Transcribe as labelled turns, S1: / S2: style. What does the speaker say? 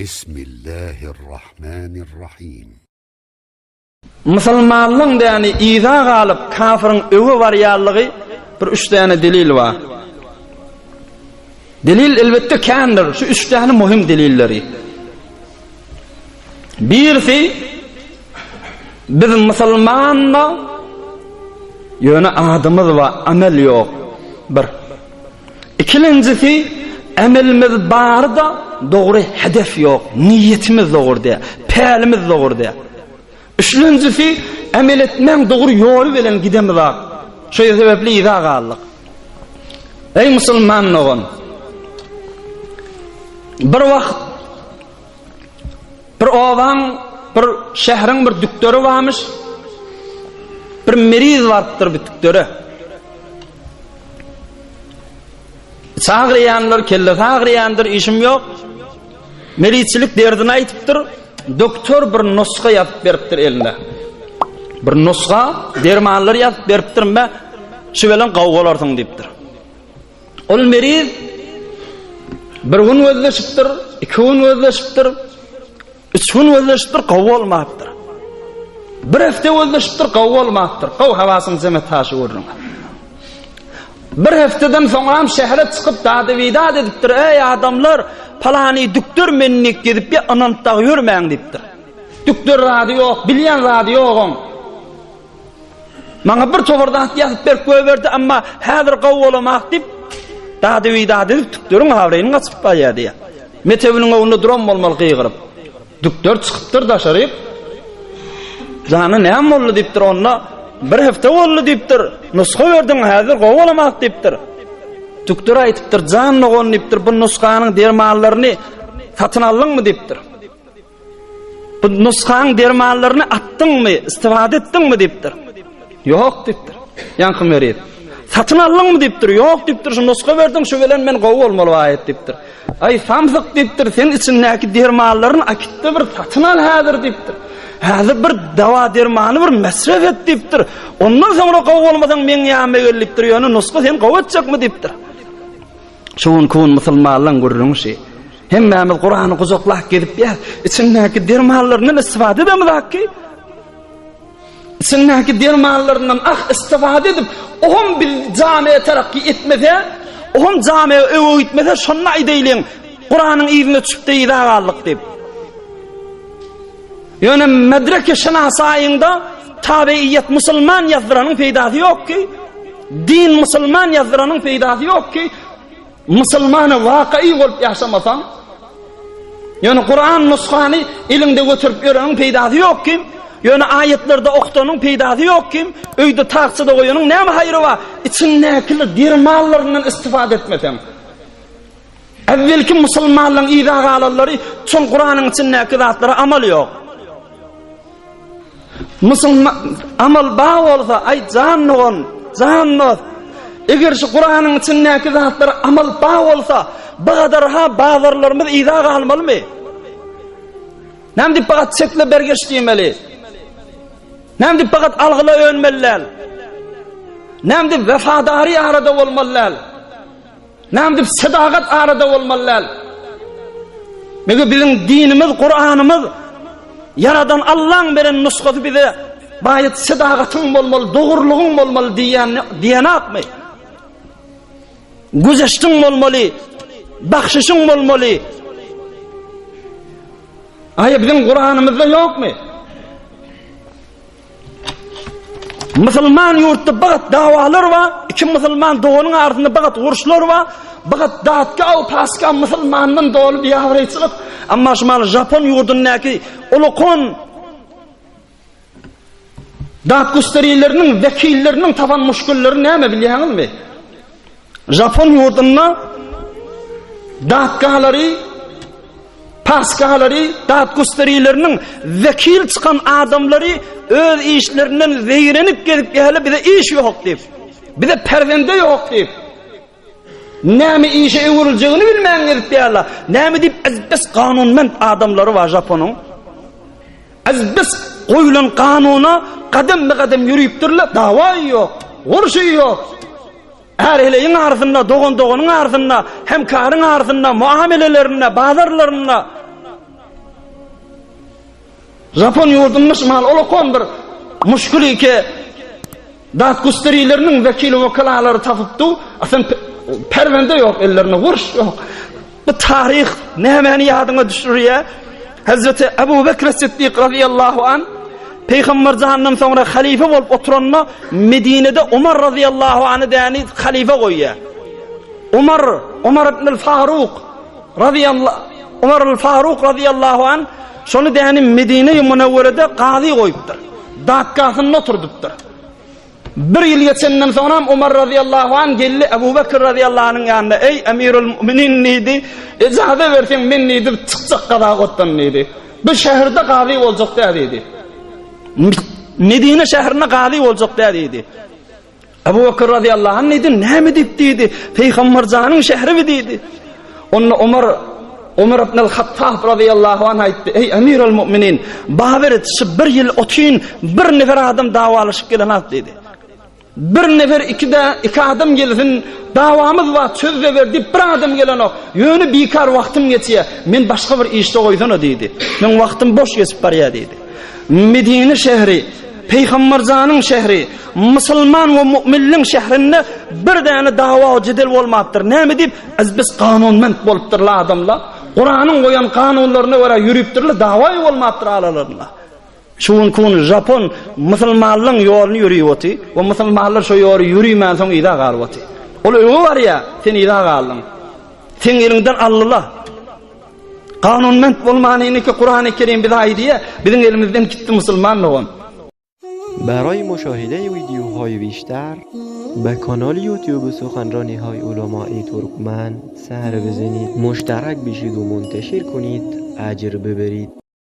S1: Bismillahirrahmanirrahim.
S2: Musulmanlyň däni yza galyp kafyryň öňe barýanlygy bir üç däne delil bar. Delil elbetde kändir, şu üç däne muhim delilleri. Birisi biz musulmanla ýöne adymyz bar, amel ýok. Bir. Ikilenjisi, emelimiz bar-da, dogry hedef ýok, niýetimiz dogry däl, pälimiz dogry däl. Üçlenjisi, emel etmäň dogry ýoly bilen gidemizak. Şo sebäpli yza galdyk. Eý musulman dogan! Bir wagt bir obaň, bir şäheriň bir dükderi barmyş. Bir meriz barypdyr bir dükdere. Içi agyrýandyr, kellesi agyrýandyr, işim ýok. Merizçilik derdini aýtypdyr. Doktor bir nusga ýazyp beripdir eline. Bir nusga dermanlar ýazyp beripdir, me şu bilen gowy bolarsyň diýipdir. Ol meriz bir gün gözleşipdir, iki gün gözleşipdir, üç gün gözleşipdir, gowy bolmapdyr. Bir hepde gözleşipdir, gowy bolmapdyr. Gowy hawasyň jeme taşy görüň. Bir hepdeden soňram şähere çykyp dady-bidat edipdir, Eý adamlar, palany dükder mennik gezip ýa ynanyp dagy ýörmäň diýipdir. Dükder zady ýok, bilýän zady ýok oň. Maňa bir towar zat ýazyp berip goýberdi, emma häzir gowy bolamak diýip, dady-bidat edip dükderiň abraýyny gaçyryp barýar diýýär. Metebiniň öňünde duran bolmaly gygyryp. Dükder çykypdyr daşaryk. Jana näme boldy diýipdir onda. Bir hepde boldy diýipdir. Nusga berdiň häzir gowy bolamak diýipdir. Dükder aýtypdyr, jan dogan diýipdir, bu nusganyň dermanlaryny satyn aldyňmy diýipdir. Bu nusgaň dermanlaryny atdyňmy, istifade etdiňmi diýipdir. Ýok diýipdir. Ýaňky meriz. Satyn aldyňmy diýipdir. Ýok diýipdir. Şu nusga berdiň, şu bilen men gowy bolmaly aýat diýipdir. Aý samsyk diýipdir, sen içindäki dermanlaryny akitde bir satyn al häzir diýipdir. Häzir bir dawa dermany bir mesref et diýipdir. Ondan soňra gowy bolmasaň meň ýanyma gel diýipdir. Ýöne nusga sen gowy etjekmi diýipdir. Şu günki gün musulmanlaryň gürrüňi şi. Hemmämiz Kurany gujaklap gezip ýa, içindäki dermanlaryndan istifade edemizak ki. Içindäki dermanlaryndan ah istifade edip, ohm biz jamiýe terakki etmese, ohm jamiýe öwe gitmese, şonda aýdaýlyň, Kuranyň yzyna düşüp de yza galdyk diýip. Ýöne medreke şynasaýyňda tabiiýet musulman ýazdyranyň peýdasy ýok ki. Din musulman ýazdyranyň peýdasy ýok ki. Musulmana wakai bolup ýaşamasaň, ýöne Kuran nusgany eliňde göterip ýöreniň peýdasy ýok kim? Ýöne aýatlarda okdanyň peýdasy ýok kim? Öýde tagçada goýanyň näme haýry bar? Içindäki dermanlaryndan istifade etmeseň. Äwwelki musulmanlaryň yza galanlary şol Kuranyň içindäki zatlara amal ýok. Musulman amal bar bolsa, aý jan dogan, jan dost, eger şu Kuranyň içindäki zatlara amal bar bolsa, bu gadar ha bazarlarymyz yza galmalymy? Näme diýip bagat çekle bergeç diýmeli? Näme diýip bagat algyla önmeli däl? Näme diýip wefadary arada bolmaly däl? Näme diýip sadagat arada bolmaly däl? Mege biziň dinimiz, Kur'anymyz Yaradan Allaň beren nusgasy bize baýat sadagatyň bolmaly, dogrulygyň bolmaly diýen diýenakmy? Güzeştiň bolmaly, bahşişiň bolmaly. Aýa biziň Kur'anymyzda ýokmy? Musulman ýurtda bagat dawalar bar, iki musulman doganyň arasynda bagat uruşlar bar, bagat datga aw paska musulmandan doly biabraýçylyk. Amma şu mal Japon ýurdundaky ulukon datgüsterileriniň wekilleriniň tapan muşkilleri näme bilýäňizmi? Japon ýurdunda datgalary, paskalary, datgüsterileriniň wekil çykan adamlary öz işlerinden zeýrenip gezip ýaly bize iş ýok diýip, bize perzende ýok diýip, näme işe öwrüljegini bilmän gezip ýaly, näme diýip ezbes kanunment adamlary bar Japonyň. Ezbes goýulan kanuna gadam-be-gadam ýörüpdirler, dawa ýok, urşy ýok. Är-heleýiň arasynda, dogan-doganyň arasynda, hemkaryň arasynda, muamelelerinde, bazarlarynda. Japon ýurdunda şumal olakan bir muşkul ike datgusterileriniň wekili wokalalary tapypdy. Aslyn perwende ýok ellerinde, guruş ýok. Bu taryh nämäni ýadyňa düşürýär? Hazreti Ebu Bekr Siddik razyýallahu an Peygamber jandan soňra halife bolup oturanda Medinede Omar razyýallahu any däni halife goýýar. Omar, Omar ibn al-Faruk razyýallahu Omar al-Faruk razyýallahu an şony däni Medine-i Münewwerede gazy goýupdyr. Datgasynda oturdypdyr. Bir ýyl geçenden soňram Omar razyýallahu anh geldi Ebu Bekr razyýallahu anhyň ýanyna, Eý, Emirül Müminin diýdi, ejaza berseň men diýdi, çykjak gazagotdan diýdi. Bu şäherde gazy boljak däl diýdi. Medine şäherinde gazy boljak däl diýdi. Ebu Bekr razyýallahu anh diýdi, näme diýip diýdi, Pygamber janyň şähri bi diýdi. Onda Omar Omar ibn al-Hattab razyýallahu anh aýtdy, Eý, Emirül Müminin, bawer et, şu bir ýyl otyn bir nefer adam dawalaşyp gelenok diýdi. Bir nefer iki-de iki adam gelsin, dawamyz bar, çöz-de ber diýip bir adam gelenok. Ýöne bikar wagtym geçýär. Men başga bir işde goýsana diýdi. Meň wagtym boş geçip barýar diýdi. Medine şäheri Pygamberjanyň şäheri, musulman we mu'minliň şährinde bir däne dawa jedel bolmapdyr. Näme diýip, az biz kanunment bolupdyrlar adamlar. Kuranyň goýan kanunlaryna görä ýörüpdirler, dawa bolmapdyr aralarynda. Şu günki gün Japon musulmanlaryň ýoluny ýörüp oty we musulmanlar şo ýoly ýörümän soň yza galyp oty. Ol öňe barýar, sen yza galdyň. Seň eliňden aldylar. Kanunment bolmanyny ki Kurany Kerim bize aýdýar, biziň elimizden gitdi musulman dogan.
S3: برای مشاهده ویدیوهای بیشتر به کانال یوتیوب سخنرانی های علمای ترکمن سر بزنید مشترک بشید و منتشر کنید اجر ببرید.